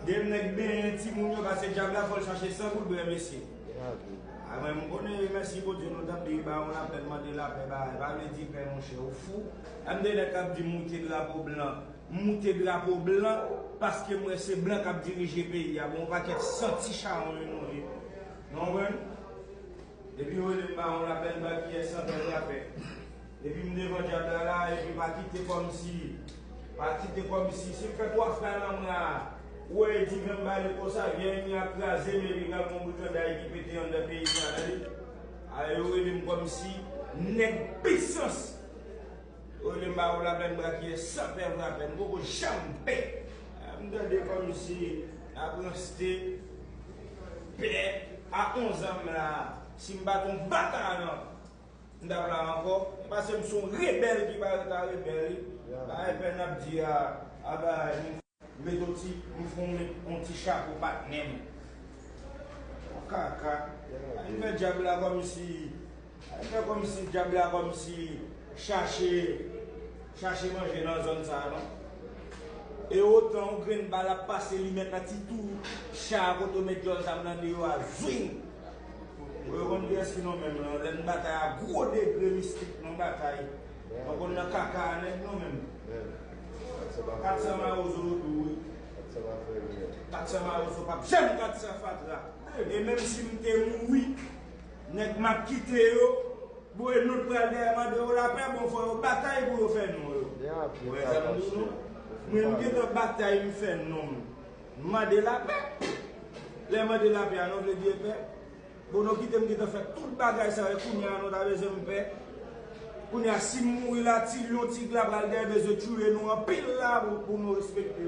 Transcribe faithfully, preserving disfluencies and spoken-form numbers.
Demen nèg benyen timoun yo, pase dyab la fò l chache san goud bwè, mesye. A, mwen, m konnen, mèsi Bondye, nou t ap di ba yon lapè, mande lapè, ba, pa vle di pè, monchè, ou fou. An de nèg k ap di moute drapo blan, moute drapo blan, paske m wè se blan k ap dirije peyi a. Bon, yon pakèt santi chawony nou ye. Nou konprann? Epi yo rele m ba yon lapè, m ba kiyès san pè lapè. Epi m devan dyab la la, epi pa kite kòmsi, pa kite kòmsi, si m fè twa frè nan mwen a, ou wè diven m ba li konsa, vye enmi a kraze m, epi pral gon bout janday ki pete anndan peyi a, tande. A, yo rele m kòmsi nèg pisans. Yo rele m ba yon lapè, m ba kiyès san pè lapè, m poko janm pè. A, m tande kòmsi apranste pè a onz an m la, si m bat yon bata nan M t ap la ankò. E pase m se yon rebèl ki pa rete a rebèl, wi. Bagay pè n ap di a, a bagay, m met yon ti, m fè yon, met yon ti chapo patnè m. Yon kaka. Al fè dyab la kòmsi, al fè kòmsi dyab la kòmsi chache, chache manje nan zòn sa a, non. E otan yon grenn bal ap pase, li mèt nan ti tou cha a kote yo met djòl zam nan deyò a, zwing! Ou konn kiyès ki nonmen m lan? Lè n batay a gwo degre mistik, nou batay. Mwen konn nan kaka a nèg nonmen m. Kat san mawozo yo tou, wi. Kat san mawozo p ap janm kat san fatra. E menm si m te mouri, nèg m ap kite yo, Bwoye nou t pral dèyè mande yo lapè, bon, fò yo batay pou yo fè non yo. Ou wè sa m di w non? Mwen m gentan batay, m fè non m. M mande lapè. Lè mande lapè a, nou vle di epè. Bon, nou kite m gentan fè tout bagay sa yo, kounye a nou ta bezwen m pè. Kounye a, si m mouri la, ti lyon, ti gla pral dèyè bezwen tiye nou anpil la pou, pou nou respekte.